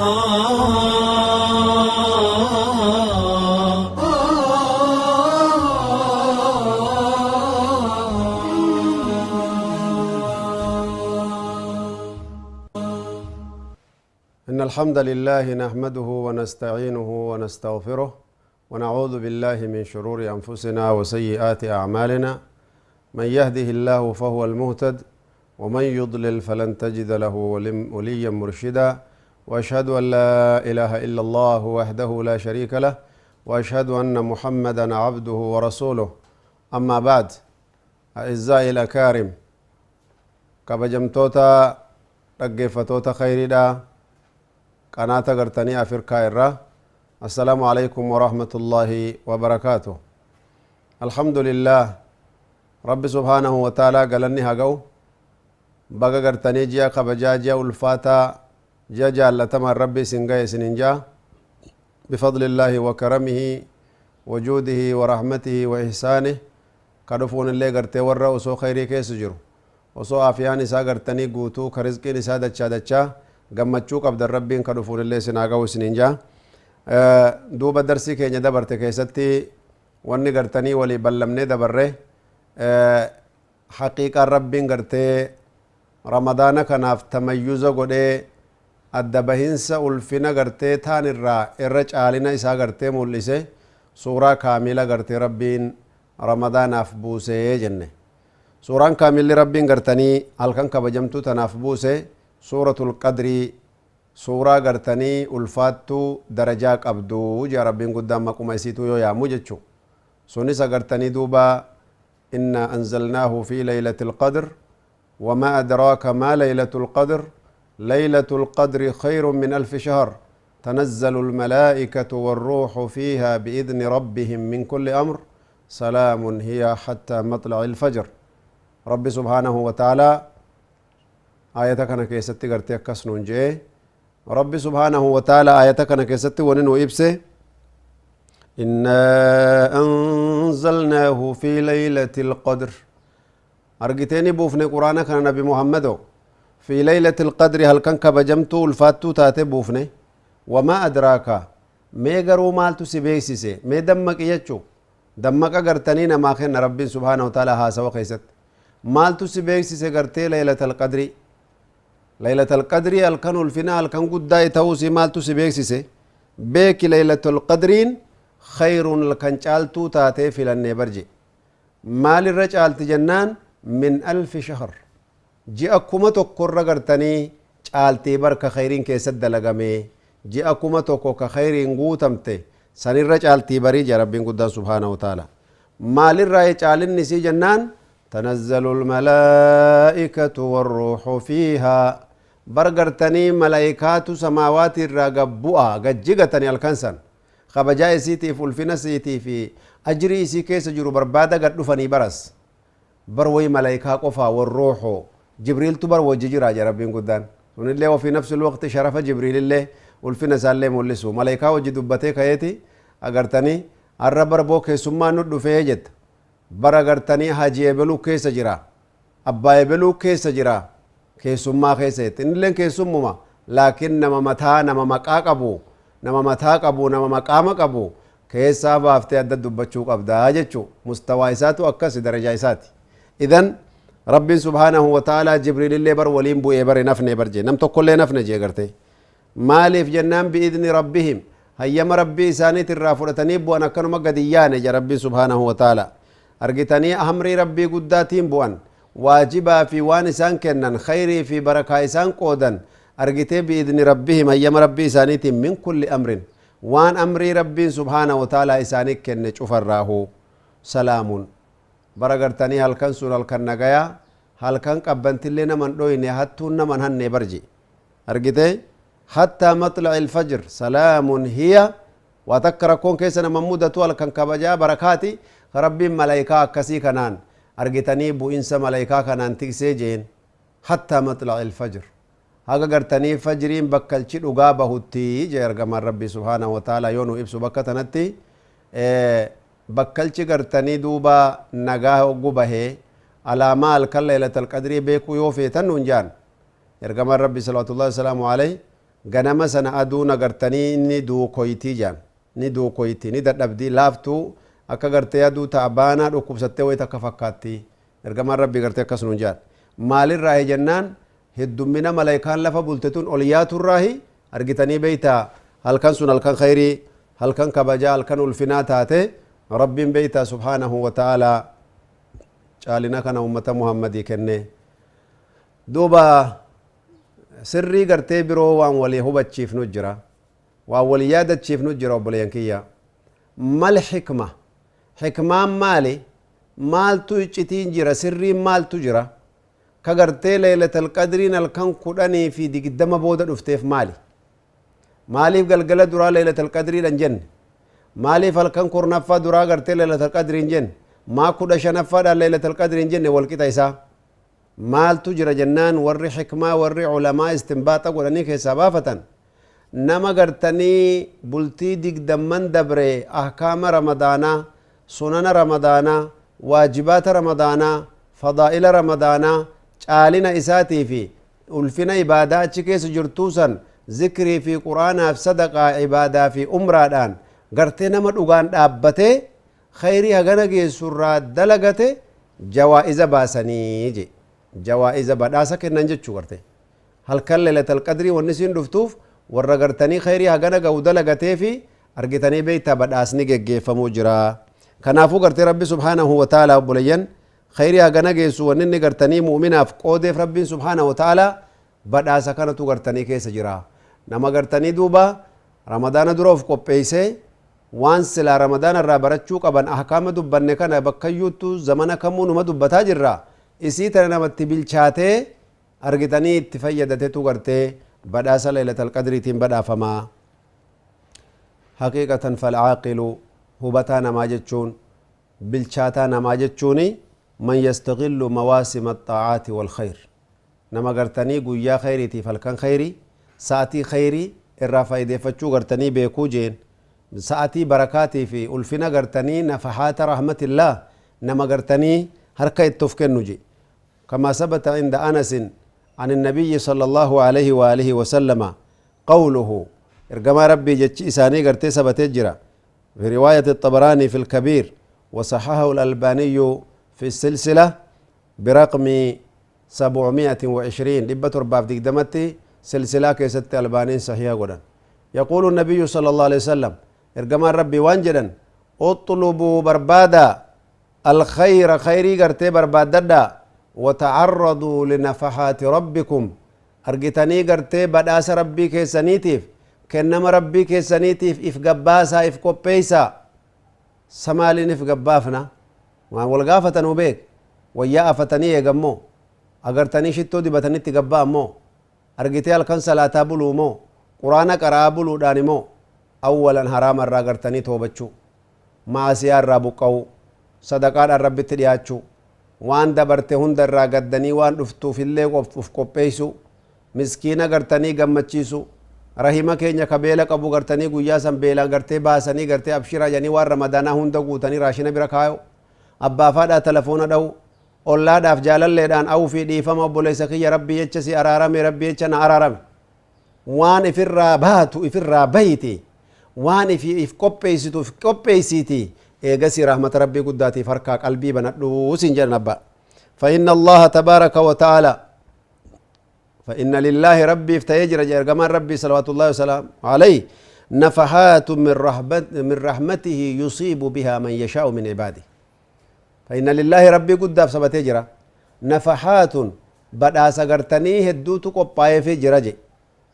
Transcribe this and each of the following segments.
إن الحمد لله نحمده ونستعينه ونستغفره ونعوذ بالله من شرور أنفسنا وسيئات أعمالنا، من يهده الله فهو المهتد ومن يضلل فلن تجد له وليا مرشدا، وأشهد أن لا إله إلا الله وحده لا شريك له، وأشهد أن محمدا عبده ورسوله. أما بعد، أعزائي الأكارم، كبجمتوتا dhaggeeffatoota khayriidha qanaata gartanii Afrikaa irraa, assalaamu alaikum warahmatullaahi wabarakaatu. Alhamdulillah, Rabbi subhaanahu wa ta'aalaa galanni haa ga'u. Baga gartanii ji'a kabajaa, ji'a ulfaataa, ji'a jaallatamaan Rabbi isin ga'e isinin ja'a. Bifadlillaahi wa karamihi wa juudihi wa rahmatihi wa ihsaanih ka dhufuun illee gartee warra osoo khayrii keessa jiru, osoo aafiyaan isaa gartanii guutuu, ka rizqiin isaa dachaa dachaa gammachuu qabdan, Rabbiin ka dhufuun illee isin haa ga'u isinin ja'a. Duuba darsii keenya dabarte keessatti wanni gartanii walii ballamnee dabarre, haqiiqaan Rabbiin gartee Ramadaana kanaaf tamayyuza godhee, adda bahinsa ulfina gartee taan irraa irra caalina isaa gartee mul'ise, suuraa kaamila gartee Rabbiin Ramadaanaaf buusee jenne. Suuraan kaamilli Rabbiin gartanii halkan kabajamtuu tanaaf buuse Suuratul Qadrii, suuraa gartanii ulfaattuu darajaa qabdu jea Rabbiin guddaan maquma isiituu yoo yaamu jechu. Sunis agartanii duuba inna anzalnaahu fi laylatil qadr wama adraaka maa laylatul qadr, laylatul qadri khayrun min alfi shahr, tanazzalu almalaa'ikatu warruuhu fiihaa bi'idni rabbihim min kulli amr, salaamun hiya hattaa matla'il fajr. Rabbi subhaanahu wa ta'aalaa ayata kana keessatti gartee akkas nuun je'e. Rabbi subhaanahu wa ta'aalaa ayata kana keessatti wani nu ibse, innaa anzalnaahu fi laylatil qadr. Argitee, ni buufne Quraana kana, Nabi Muhammado, fi laylatil qadri, halkan kabajamtuu ulfaattuu taate buufne. Wamaa adraaka, mee garuu maaltu si beeksise? Mee dammaqi jechuu, dammaqa gartanii namaa kenna Rabbiin subhaanahu wa ta'ala haasawa keessatti. Maaltu si beeksise gartee laylatal qadrii? Laylatal qadrii halkan ulfina, halkan guddaa ta'uu si maaltu si beeksise? Beeki, laylatul qadriin khayrun, halkan caaltuu taatee filannee barje. Maalirra caalti jennaan, min alfi shahr, ji'a 1000rra gartanii caaltii barka khayriin keessatti dalagame. Ji'a 1000 ka khayriin guutamte sanirra caaltii barii jea Rabbiin guddaan subhaanahu wa ta'ala. Maalirraa caalinni isii jennaan, tanazzalu almalaa'ikatu warruuxu fiihaa. Bar gartanii malaayikaatu samaawaati irraa gabbu'a gajjigatanii halkan san kabajaa isiitiif, ulfina isiitii fi ajrii isii keessa jiru barbaada gad dhufanii. Baras bar way malaayikaa qofaa, warruuxu, Jibriiltu bar wajji jira jea Rabbiin guddaan. Sunillee wafii nafsil waqti sharafa Jibriilillee, ulfina isaallee mul'isu. Malaayikaa wajji dubbatee ka'eeti agartanii har'a bar boo keessummaan nu dhufee jetta. Bara gartanii haji ebeluu keessa jira, abbaa ebeluu keessa jira, keessummaa keessa jette. Innilleen keessummuma, laakiin nama mataa, nama maqaa qabu, nama mataa qabu, nama maqaama qabu keessaa baaftee adda dubbachuu qabdaa jechuu. Mustawaa isaatu akkasi, darajaa isaati. Idan Rabbiin subhaanahu wa ta'aalaa Jibriilillee bar waliin bu'ee bare, nafne bar jee, nam tokkollee nafne jee gartee. Maaliif jennaan, bi'idni rabbihim, hayyama Rabbii isaaniit irraa fudhatanii bu'an, akkanuma gadi yaane je Rabbiin subhaanahu wa ta'aalaa. Argitanii, amrii Rabbii guddaatiin bu'an, waajibaa fi waan isaan kennan, khayrii fi barakaa isaan qoodan. Argitee, bi'idni rabbihim, hayyama Rabbii isaaniitiin, min kulli amrin, waan amrii Rabbiin subhaanahu wa ta'aalaa isaanii kenne cufarraahu. Salaamun, bara gartanii halkan sun halkan nagayaa, halkan qabbantillee naman dhoyne, hattuun naman hanne barje. Argite, hattaa maxla'i alfajr salaamun hiya, waa takka rakkoon keessa nama mudatu. Halkan kabajaa barakaati Rabbiin malaayikaa akkasii kanaan argitanii bu'insa malaayikaa kanaan tiksee jeen. Hattaa maxla'i alfajr, haga gartanii fajriin bakkalchi dhugaa bahutti jee ergamaan Rabbii subhaanahu wa ta'ala yoo nu ibsu bakka tanatti. Bakkalchi gartanii duuba nagaa hoggu bahee, alaamaa halkan laylatal qadrii beekuu yoo feetan nuun jaan ergamaan Rabbii salawaatullahi wasalaamu alayhi. Ganama sana aduun agartanii ni duukoyti jaan, ni duukoyti, ni dadhabdi, laaftuu akka gartee aduu ta'a baanaa dhukkubsattee wayita akka fakkaatti. Ergamaan Rabbii gartee akkas nuun jaan. Maalirraahi jennaan, heddummina malaayikaan lafa bulte tun ol yaaturraahi. Argitanii beeytaa, halkan sun halkan khayrii, halkan kabajaa, halkan ulfinaa taate. Rabbiin beeytaa subhaanahu wa ta'aalaa caalina kana ummata Muhammadii kenne. Duuba sirrii gartee biroo waan walii hubachiifnu jira, waan walii yaadachiifnu jira. Obboleeyyan kiyya, mal xikma? Xikmaan maali? Maaltu iccitiin jira? Sirriin maaltu jira ka gartee Leeylatal Qadriin halkan 10 fi 20 booda dhufteef? Maali? Maaliif galgala duraa Leeylatal Qadriidhan jenne? Maaliif halkan 10ffaa duraa gartee Leeylatal Qadriin jenne? Maa 15ffaadhaan Leeylatal Qadriin jenne? Walqixa isaa maaltu jira jennaan, warri xikmaa, warri culamaa istinbaaxa godhanii keessaa baafatan, nama gartanii bultii 20n dabre ahkaama Ramadaanaa, sunana Ramadaanaa, waajibaata Ramadaanaa, fadaa'ila Ramadaanaa, caalina isaatii fi ulfina ibaadaa achi keessa jirtuu san, zikrii fi Quraanaaf, sadaqaa, ibaadaa fi umraadhaan gartee nama dhugaan dhaabbatee khayrii hagana geessurraa dalagate, jawaa'iza baasanii je, jawaa'iza badhaasa kennan jechuu. Garte halkan Leelatal Qadrii wanni isiin dhuftuuf warra gartanii khayrii hagana ga'u dalagatee fi argitanii beektaa badhaasni geggeeffamuu jira. Kanaafuu gartee Rabbi subhaanahu wa ta'ala, obboleeyyan, khayrii hagana geessu wanni inni gartanii mu'minaaf qoodeef, Rabbiin subhaanahu wa ta'ala badhaasa kanatu gartanii keessa jira. Nama gartanii duuba Ramadaana dura of qopheeysee waan silaa Ramadaana irraa barachuu qaban, ahkaama dubbanne kana bakkayyuuttu zamana kamuu numa dubbataa jirra, isii tana namatti bilchaatee argitanii itti fayyadatetu gartee badhaasa Leeylatal Qadriitiin badhaafamaa. Haqiiqatan falcaaqilu, hubataa namaa jechuun, bilchaataa namaa jechuuni, man yastaghillu mawaasima axaacaati walkhayr, nama gartanii guyyaa khayriitiif, halkan khayrii, sa'atii khayrii irraa faayideeffachuu gartanii beekuu jeen. Sa'atii barakaatii fi ulfina gartanii nafahaata rahmatillaah nama gartanii harka itti of kennu je. كما ثبت عند أنس عن النبي صلى الله عليه وآله وسلم قوله، إرجما ربي جتش إساني قرتي ثبت جرا في رواية الطبراني في الكبير، وصححه الألباني في السلسلة برقم 720، 720tti سلسلة keessatti ألبانين صحيحة godhan. يقول النبي صلى الله عليه وسلم، إرجما ربي waan jedhan: اطلبوا، بربادا، الخير، خيري قرتي برباددا، وتعرضوا لنفحات ربكم، argitanii gartee badhaasa Rabbii keessaniitiif, kennama Rabbii keessaniitiif if gabbaasaa, if qopheeysaa. Samaaliin if gabbaafna? Waan wal gaafatanuu beek. Wayyaa afatanii eegammoo, agartanii shittoo dibatanitti gabbaa ammoo, argitee halkan salaataa buluu moo, Quraana qara'aa buluudhaan immoo, awwalan haraama irraa gartanii toobachuu, maasiyaa irraa buqqa'uu, sadaqaadhaan Rabbitti dhiyaachuu, waan dabarte hunda irraa gaddanii waan dhuftuufillee uf qopheeysu, miskiina gartanii gammachiisu, rahima keenya ka beela qabu gartanii guyyaa san beelaan gartee baasanii, gartee abshira jedhanii waan Ramadaanaa hunda guutanii raashina bira kaayo, abbaafaadhaa telefoona dha'u, ollaadhaaf jaalalleedhaan awuu fi dhiifama, obboleessa kiyya, Rabbi jecha si araarame, Rabbi jecha na araarame. Waan ifirraa baatu ifirraa bayiti, waan if qopheessitu if qopheessiiti, eegasi rahmata Rabbii guddaatiif harkaa qalbii banadhuu siin jedhan abbaa. فإن الله تبارك وتعالى، فإن لله، ربي افتيجر جرجمان ربي صلوات الله وسلامه عليه، نفحات من رحمته يصيب بها من يشاء من عباده. فإن لله، ربي قد سبتي جرا، نفحات، badhaasa gartanii hedduutu qophaa'eefii jira je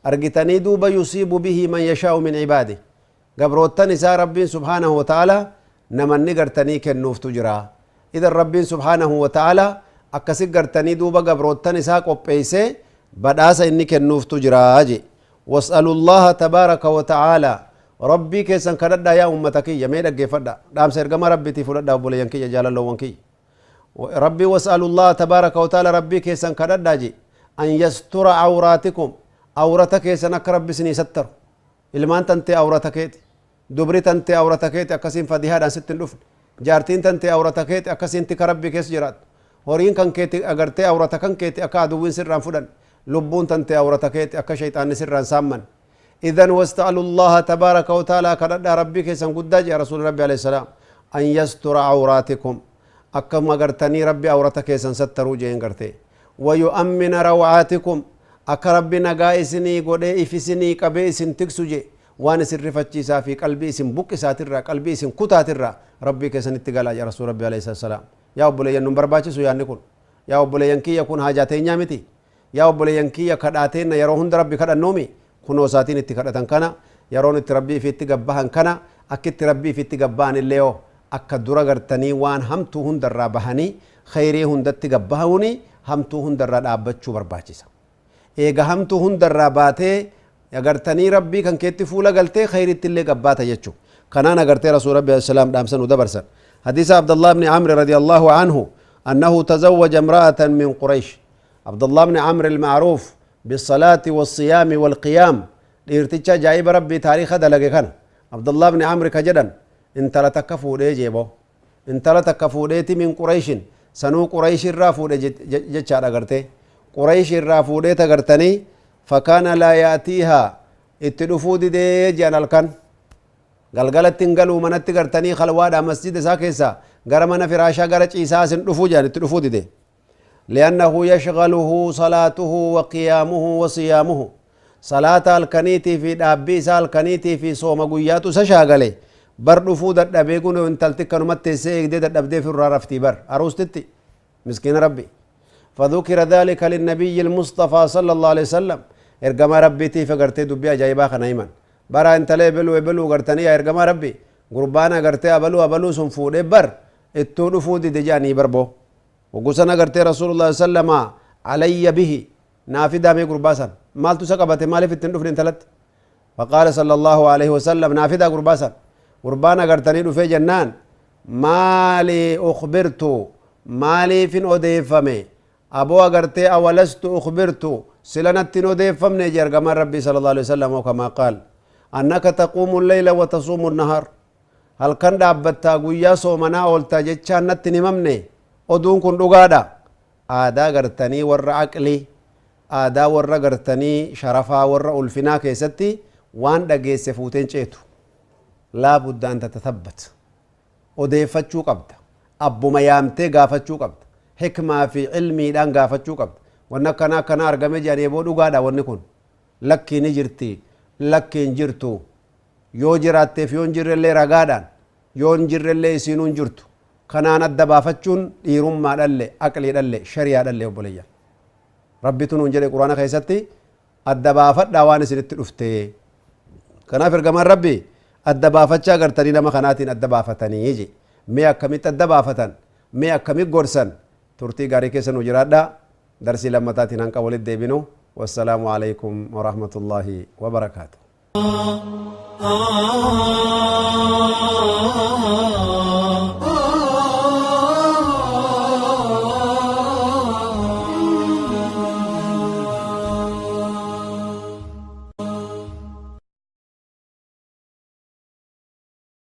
argitanii duuba، يصيب به من يشاء من عباده، gabroottan isaa Rabbiin subhaanahu wa ta'ala namanni gartanii kennuuftu jira. Idan Rabbiin subhaanahu wa ta'ala akkasi gartanii duuba gabroottan isaa qopheeyse badhaasa inni kennuuftu jira je. واسألوا الله تبارك وتعالى، Rabbii keessan kadhadhaa. Yaa ummata kiyya, mee dhaggeeffadha dhaamsa ergama Rabbitii fudhadha. Obboleeyyan kiyya, jaalalloowwan kiyya, Rabbii واسألوا الله تبارك وتعالى، Rabbii keessan kadhadhaa je، أن يستر عوراتكم، awrata keessan akka Rabbi isinii sattaru. Ilmaan tantee awrata keeti, dubri tantee awrata keeti, akkasiin fadihaadhaan sitti hin dhufne. Jaartiin tantee awrata keeti, akkasiin tika Rabbii keessa jiraattu. Horiin kan keeti agartee awrata kan keeti, akka aduwwiin sirraan fudhan. Lubbuun tantee awrata keeti, akka shayxaanni sirraan saamman. إذن واستعلوا الله تبارك وتعالى كرد ربي كيسان قد يا رسول ربي عليه السلام أن يستر عوراتكم أكما قرتني ربي عورتك كيسان ستروا جين قرتي ويؤمن روعاتكم أك ربي نقا إسني قد إفسني قبي إسن تكسو جي وان سر فتشيسا في قلبي إسن بك ساترا قلبي إسن كتاترا ربي كيسان اتقالا يا رسول ربي عليه السلام. يا أبو لين نمبر باتشسو يا نكون يا أبو لين كي يكون حاجاتين نعمتي يا أبو لين كي يكداتين يروهن ربي كدن نومي كنو ساتين اتكدتن كنا يرون اتربي في اتقبهن كنا أكت ربي في اتقبهن الليو أكا درا غرتني وان همتو هندر رابهني خيري هندر اتقبهوني همتو هندر رابتشو برباچسا إيغا همتو هندر راباتي أغرتني ربي كان كيتي فولا غلتي خيري تلي قباتا يچو كنان أغرتي رسول ربي عليه السلام دامسن ودبرسن. حديث عبد الله بن عمرو رضي الله عنه أنه تزوج امرأة من قريش. عبد الله بن عمرو المعروف بالصلاة والصيام والقيام لارتجا جايب ربي تاريخ دلق كان عبد الله بن عمرو كجدا انت لا تكفو لي جيبو انت لا تكفو ليتي من قريش سنو قريش الرافو جتشا أغرتي قريش الرافو لي تغرتني فكان لا يأتيها اتدفو دي دي جان الكن galgala ittiin galuu manatti gartanii khalwaadha masjida isaa keessa gara mana firaashaa gara ciisaa isin dhufuu jedhan itti dhufuu dide. لأنه يشغله صلاته وقيامه وصيامه صلاة الكنيتي في دابي سال كنيتي في صوم قياتو سشاغلي بر دفو ددبي كونو انتلتي كانو متسي دي ددبدي في الرارفتي بر عروستي مسكين ربي. فذكر ذلك للنبي المصطفى صلى الله عليه وسلم ارجما ربي تي فغرتي دبي جايبا خنايمن برا انت لي بلو بلو غرتني يا ارجما ربي قربانا غرتي ابلو ابلو سن فودي بر اتو دفو دي دجاني بربو وقسنا غرتي رسول الله صلى الله عليه وسلم علي به نافدا مي قرباسا مالتو سقبت مالي في التندفن انتلت. فقال صلى الله عليه وسلم نافدا قرباسا قربانا غرتني دفي جنان مالي أخبرت مالي فين أديفمي أبو غرتي أولست أخبرت سلنت أديفمني جرجما ربي صلى الله عليه وسلم وكما قال أنك تقوم الليل وتصوم النهار هل كان دابتا قويا صومنا أولتا جتشان نتنممني oduun kun dhugaadha. Aadaa gartanii warra aqlii, aadaa warra gartanii sharafaa, warra ulfinaa keessatti waan dhageesse fuuteen ceetu. Laa budda an tatathabbat. Odeeffachuu qabda. Abbuma yaamtee gaafachuu qabda. Hikmaa fi ilmiidhaan gaafachuu qabda. Wanni akkana akkana argame jedhanii boo dhugaadha wanni kun. Lakkii ni jirti, lakkii hin jirtu. Yoo jiraatteef yoo hin jirrellee ragaadhaan, yoo hin jirrellee isiinuu hin jirtu. Kanaan adda baafachuun dhiirummaa dhalle, aqlii dhalle, shari'aa dhalle obboleeyyan. Rabbitu nuun jedhe quraana keessatti adda baafadhaa waan isinitti dhufte. Kanaaf ergamaan Rabbi adda baafachaa gartanii nama kanaatiin adda baafatanii je. Mee akkamitti adda baafatan? Mee akkamitti gorsan? Turtii gaarii keessa nu jiraadhaa. Darsii lammataatiin hanqa walitti deebinu. Wassalaamu alaikum warahmatullaahi wabarakaatu.